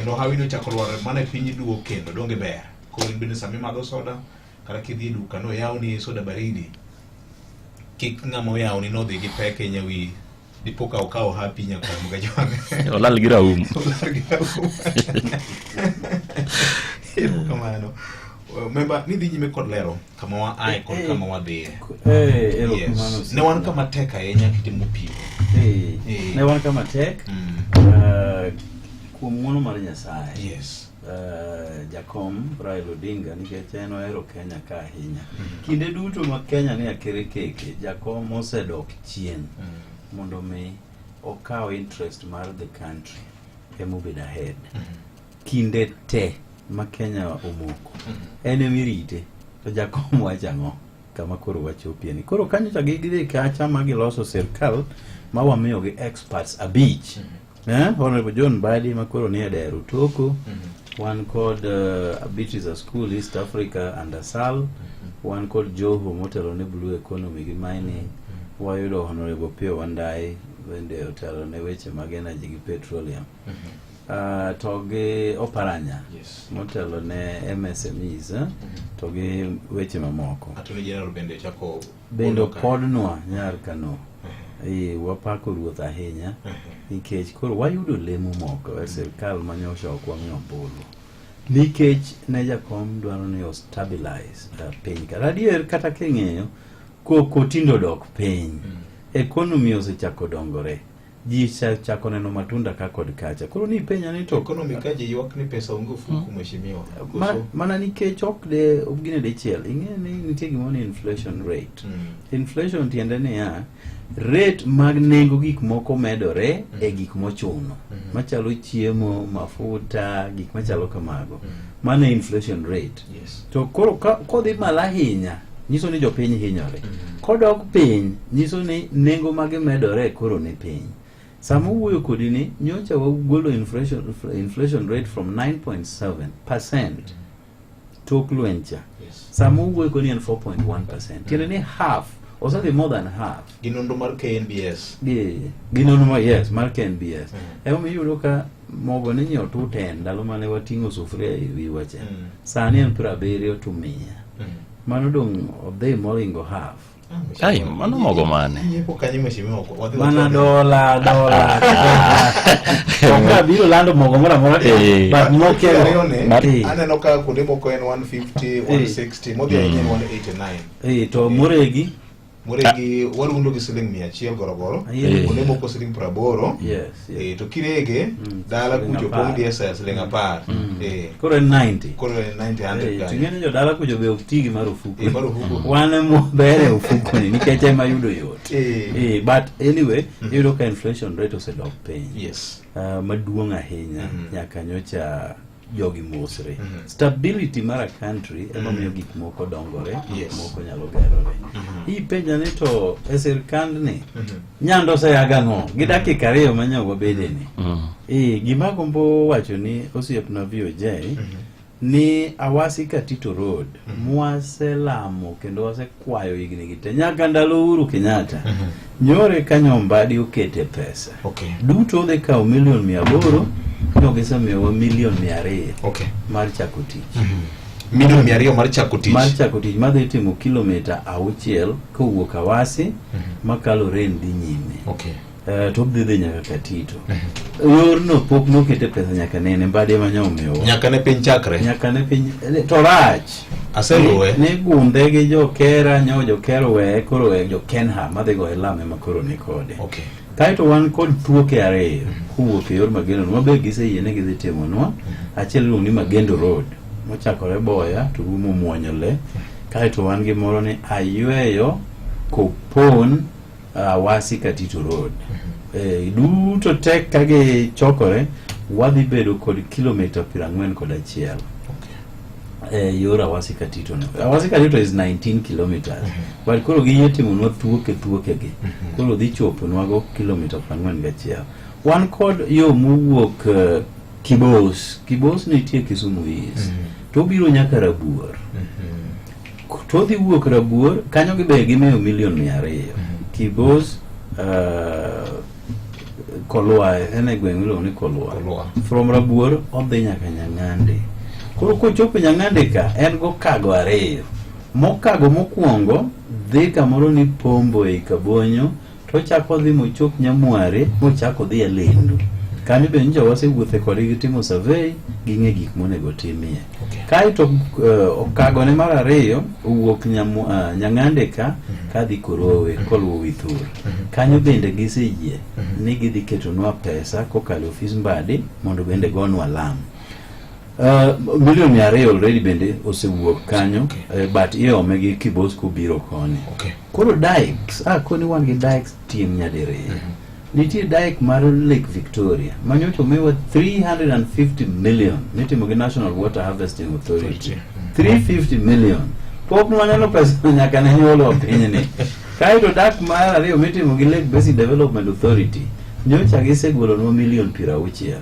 Kendo hawi nochako lwar mana e piny duo kendo donge ber. Koro in bende sama imadho soda kata kidhi e duka noyawni soda baridi kik ng'ama oyawni nodhi gi pek e nyawi dipo ka okawo hapi nyakwar Mugajwang'. Olal gi raum. Olal gi raum. Erokamano. Memba ni dhi nyime kod lero kama wa ae kod kama wadhiye. Eh, erokamano. Yes. Ne wan kama tek ahinya kitimo pimo. Eh, Eh. ne wan kama tek. Eh, kuom ng'wono mar Nyasaye. Yes. Eh, jakom Raila Odinga nikech en ohero Kenya ka ahinya. Kinde duto ma Kenya ni akere keke, jakom osedok chien mondo mi okaw interest mar the country emobedo ahead. Kinde te ma Kenya omoko en emirite to jakom wacho ang'o kama koro wachopie ni koro kanyo cha gidhi kacha ma giloso sirkal ma wamiyogi experts abich. Eh, Honorable John Mbadi ma koro nie dero Toko, wan kod Beatrice School East Africa and Asal, wan kod Joho motelo ne Blue Economy gi mining, wayudo Honorable Opiyo Wandayi bende otelo ne weche mag energy gi petroleum. To gi Oparanya motelo ne MSMEs to gi weche mamoko. Attorney General bende chako Bende opodnwa nyar Kano. Eh, wapako ruoth ahinya nikech koro wayudo lemo moko e sirkal ma nyocha ok wamiyo ombulu nikech ne jakom dwaro ni o stabilize piny. Kata adier kata king'iyo koko tinde odok piny, economy osechako dongore, ji chako neno matunda ka kod kacha. Koro ni penja ni to Economy ka ji ywak ni pesa onge ofuku mheshimiwa. Mana nikech ok de ok gine dichiel ing'e ni nitie gimoro ni inflation rate. Inflation tiende niya rate mag nengo gik moko medore e gik mochuno machalo chiemo, mafuta, gik machalo kamago. Mano e inflation rate. To koro kodhi malo ahinya nyiso ni jopiny hinyore. Kodok piny nyiso ni nengo mage medore koro ni piny. Sama owuoyo kodi ni nyocha wagolo inflation rate from 9.7% tok lweny cha. Sama owuoyo kodi en 4.1%. Tiende ni half, osedhi more than half. Gi nonro mar KNBS. Gi nonro mar, yes, mar KNBS. Emomiyo iyudo ka mogo ni nyiewo 210 ndalo mane wating'o sufuria e wiwa cha. Sani en 70 to 100. Mano dong' odhi moringo half. Ai, mano mogo mane? Nyiepo kanyo mheshimiwa wadhi Mana dola dola. Ok abiro lando mogo moro amora. But mokelo. Aneno ka kuonde moko en 150, 160, modhi ahinya en 189. To moregi Moregi warundo gi siling 100 gorogoro, kuonde moko siling 80. Yes. To kirege dala kucho pong' diesel siling 10. Koro en 90. Koro en 90 100. To ing'e ni jodala kucho be ok ti gi marufuku. Marufuku. Wan ema ber e ofuku ni nikech ema yudo yot. But anyway, iyudo ka inflation rate osedok piny. Maduong' ahinya nyaka nyocha jogi mosre. Stability mar a country ema miyo gik moko dongore, gik moko nyalo gerore. Ipenja ni to e sirkandni Nyando oseyaga ang'o? Gi dakika 2 ma nyawa wabede ni. Gima agombo wacho ni osiepna VOJ ni Awasi Katito Road mwaselamo kendo wasekwayo higni gi te nyaka ndalo Uhuru Kenyatta. Nyore ka Nyombadi okete pesa. Duto odhi kawo milion 800 no gisemiyowa milion 200 mar chako tich. Milion 200 mar chako tich. Mar chako tich madhi timo kilomita 6 kowuok Awasi makalo Ren dhi nyime. To odhi dhi nyaka Katito. Yorno pok nokete pesa nyaka nene Mbadi ema nyo omiyowa. Nyaka ne piny chakre. Nyaka ne piny to rach. Aseluwe. Ni gunde gi jokera nyo jokera oweye koro owe jo Kenha madhi goye lam ema koro ni kode. Kaeto wan kod thuoke 2 kowuok e yor Magendo ma be giseyie ni gidhi timonwa. Achiel iluongo ni Magendo Road mochakore Boya to rumo Muonyole. Kaeto wan gi moro ni Ayweyo Kopon Awasi Katito Road. Duto tek ka gichokore wadhi bedo kod kilomita 41. Yor Awasi Katito no. Awasi Katito is 19 kilometers. But koro giyie timonwa thuoke thuoke gi. Koro dhi choponwa go kilomita 41. Wan kod yo mowuok Kibos. Kibos nitie Kisumu East. To obiro nyaka Rabuor. To odhi wuok Rabuor, kanyo gibe gimiyo milion 200. Kibos Kolwa en e gweng' miluongo ni Kolwa. Kolwa. From Rabuor odhi nyaka Nyang'ande. Koro kochopo Nyang'ande ka en gokago ariyo. Mokago mokwongo dhi kamoro ni Pombo ei Kabonyo to ochako odhi mochop Nyamware mochako odhi e Lendu. Kanyo be nyocha wasewuothe kodgi gitimo survey ging'e gik monego timie. Okay. Kaeto okagone mar ariyo owuok Nyang'ande ka kadhi Korowe koluwo Withur. Kanyo bende giseyie ni gidhi ketonwa pesa kokalo e ofis Mbadi mondo bende gonwa lam. Milion 200 already bende osewuok kanyo. Okay. But iome gi Kibosco biro koni. Okay. Koro dikes, koni wan gi dikes tieng' nyadiriyo. Nitie dike mar Lake Victoria ma nyocha omiwa 350 million mitimo gi National Water Harvesting Authority. 350 million. Pok nwaneno pesa nyaka ne nyuolwa pinyni. Kaeto dike mar ariyo mitimo gi Lake Basin Development Authority nyocha gisegolonwa milion 60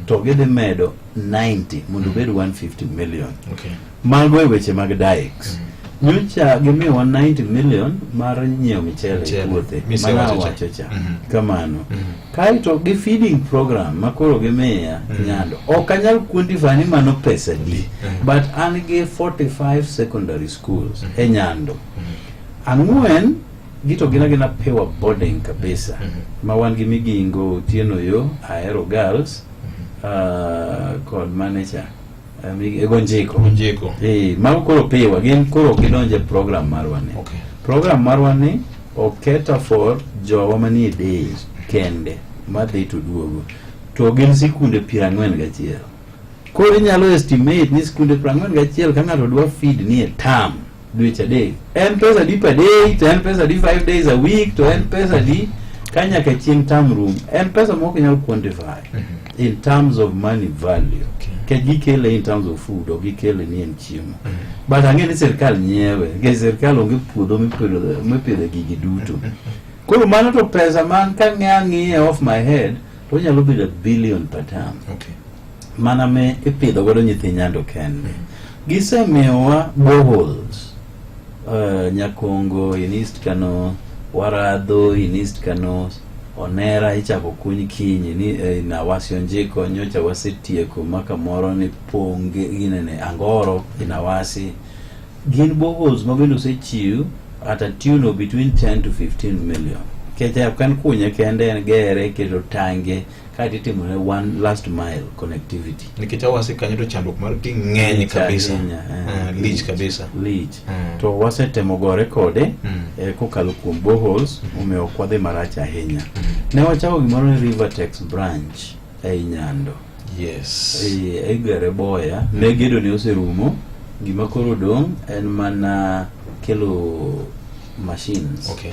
to gidhi medo 90 mondo obed 150 million. Okay. Mago e weche mag dikes. Nyocha gimiyowa 90 million mar nyiewo michele e Michele. puothe Misewacho mana cha. wacho cha. Mhm. Kamano. Kaeto gi feeding program ma koro gimiya Nyando. Ok anyal quantify ni mano pesa di. But an gi 45 secondary schools e Nyando. Ang'wen gito gin agina pure boarding kabisa. Ma wan gi Migingo, Otieno Yo, Ahero Girls, kod mane cha? Gonjiko. Gonjiko. Mago koro piwa, gin koro ok gidonje program marwa ni. Okay. Program marwa ni oketa for jowa manie days kende madhi to duogo. To gin sikunde 41. Koro inyalo estimate ni sikunde 41 ka ng'ato dwa feed ni e term dweche adek. En pesa di per day, to en pesa di 5 days a week, to en pesa di ka nyaka chieng' term room. En pesa mok inyal quantify in terms of money value. Okay. Nikech gikele in terms of food, ok gikele ni en chiemo. But ang'e ni sirkal nyiewe, nikech sirkal onge puodho mipidhe gigi duto. Koro mano to pesa man ka ang'iye off my head, to onyalo bedo a billion per term. Okay. Mana me ipidho godo nyithi Nyando kende. Gisemiyowa boreholes. Nyakongo in East Kano, Waradho in East Kano, Onera ichako kuny kiny ni in Awasi Onjiko nyocha wasetieko ma kamoro ni Ponge ginene Angoro in Awasi. Gin boreholes ma bende osechiw at a tune of between 10 to 15 million. Nikech ok en kunye kende, en gere, keto tange, kaeto itimo ne one last mile connectivity. Nikech Awasi kanyo to chandruok mar pi ng'eny Lich kabisa. ahinya, Lich kabisa. Lich. To wasetemo gore kode kokalo kuom boreholes, omiyo ok wadhi marach ahinya. Ne wachako gimoro ni Rivertex branch ei Nyando. Yes. Igere boya, ne gedo ne oserumo, gima koro dong' en mana kelo machines. Okay.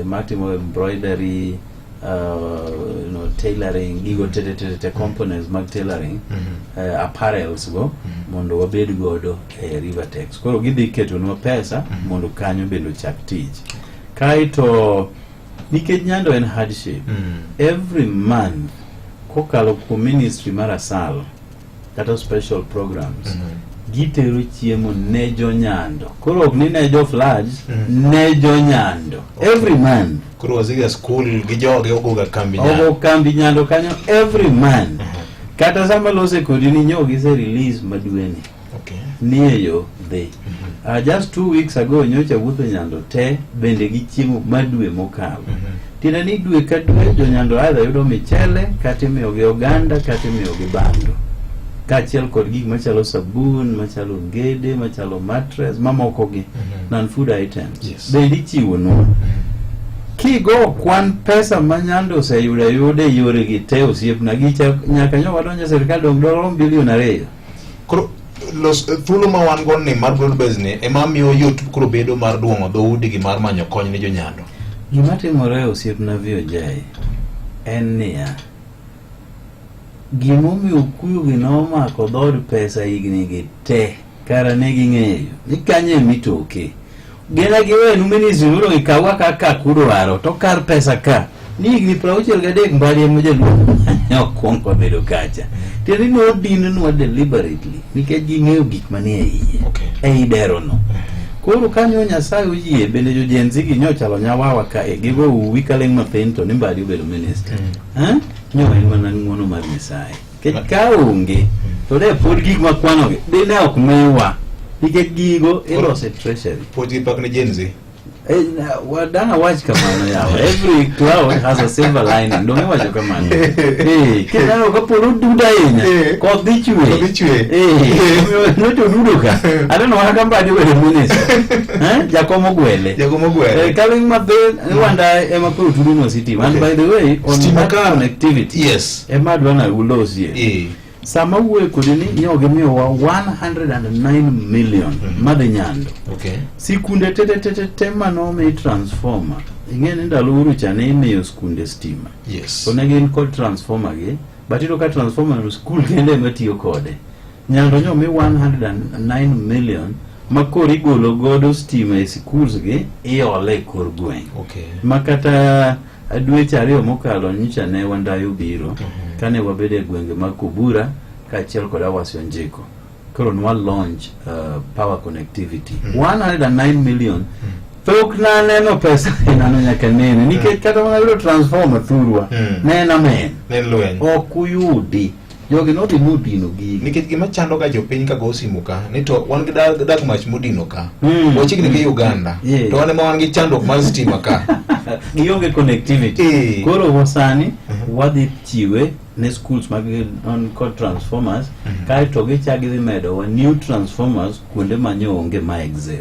Matimo embroidery, tailoring, gigo te te te te components mag tailoring, apparels go, mondo wabed godo e Rivertex. Koro gidhi ketonwa pesa mondo kanyo bende ochak tich. Kaeto nikech Nyando en hardship, every month kokalo kuom ministry mar ASAL kata special programs, gitero chiemo ne jo Nyando. Koro ok ni ne jo floods, ne jo Nyando. Every month. Koro waziri ya school gi joge ogoga kambi Ogo Nyando. kambi Nyando kanyo every month. Kata sama lose kodi ni nyo gise release madweni. Okay. Nie yo dhi. Just 2 weeks ago nyocha wuotho Nyando te bende gi chiemo ma dwe mokalo. Tiende ni dwe ka dwe jo Nyando either yudo michele kata imiyogi oganda kata imiyogi bando. Kaachiel kod gik machalo sabun, machalo ngede, machalo mattress, mamoko gi non food items. Bende ichiwonwa. Kigo kwan pesa ma Nyando oseyudo ayuda e yore gi te osiepna gicha nyaka nyo wadonjo e sirkal dong dorom bilion 2. Koro los thuolo ma wan go ni mar broad base ni ema miyo yot koro bedo mar duong'o dhoudi gi mar manyo kony ne jonyando. Gima timore osiepna VOJ en niya, gimomiyo okuyu gi nomako dhood pesa higni gi te kara ne ging'eyo ni kanye emitoke. Gin giwenu ministry mondo gikaw kaka kudwaro to kar pesa ka ni higni 63 Mbadi ema jaluo okwongo bedo kacha. Tiende ni nodinwa deliberately nikech ging'eyo gik manie iye ei derono. Koro kanyo Nyasaye oyie bende jo Gen Z gi nyochalo nyawawa kae gigo uwi kaling' mathin to ni Mbadi obedo minister. Eh? Nyo en mana ng'uono mar Nyasaye. Nikech ka onge to de pod gik makwanogi dine ok miwa nikech gigo iloso e treasury. Puonj gi pak ne Gen Z. Dang' awach kamano yawa. Every cloud has a silver lining. Donge iwacho kamano? Kineno ka polo odudo ahinya, koth dhi chwe. Koth dhi chwe. Omiyo nyocha odudo ka. Aneno mana ka Mbadi obedo minister. Jakom ogwele. Jakom ogwele. Kaling' mathin, Rwanda ema koro tudonwa sitima. And by the way, on Stima that ka- connectivity, Yes. ema adwa na ulosie. Sama wuoyo kodi ni nyo gimiyowa 109 million madhi Nyando. Sikunde te te te te te manomi transformer. Ing'e ni ndalo Uhuru cha ne imiyo skunde stima. To ne gin kod transformer gi, but iyudo ka transformer no skul kende ema tiyo kode. Nyando nyomi 109 million ma koro igolo godo stima e schools gi iole e kor gweng'. Ma kata dweche 2 mokalo nyocha ne Wandayi obiro kane wabedo e gwenge mag Kobura kaachiel kod Awasi Onjiko. Koro nwa launch power connectivity. 109 million. Pok naneno pesa nano nyaka nene nikech kata mana yudo transformer thurwa ne en amen. Ne en lweny. Ok uyudi. Jogi nodhi modino gigi. Nikech gima chando ga jopiny ka go simu ka ni to wan gi dag mach modino ka. Wachiegni gi Uganda. To wan ema wan gi chandruok mar stima ka. Gionge connectivity. Koro sani wadhi chiwe ne schools mag on kod transformers kaeto gichak gidhi medowa new transformers kuonde ma nyo onge ma exist.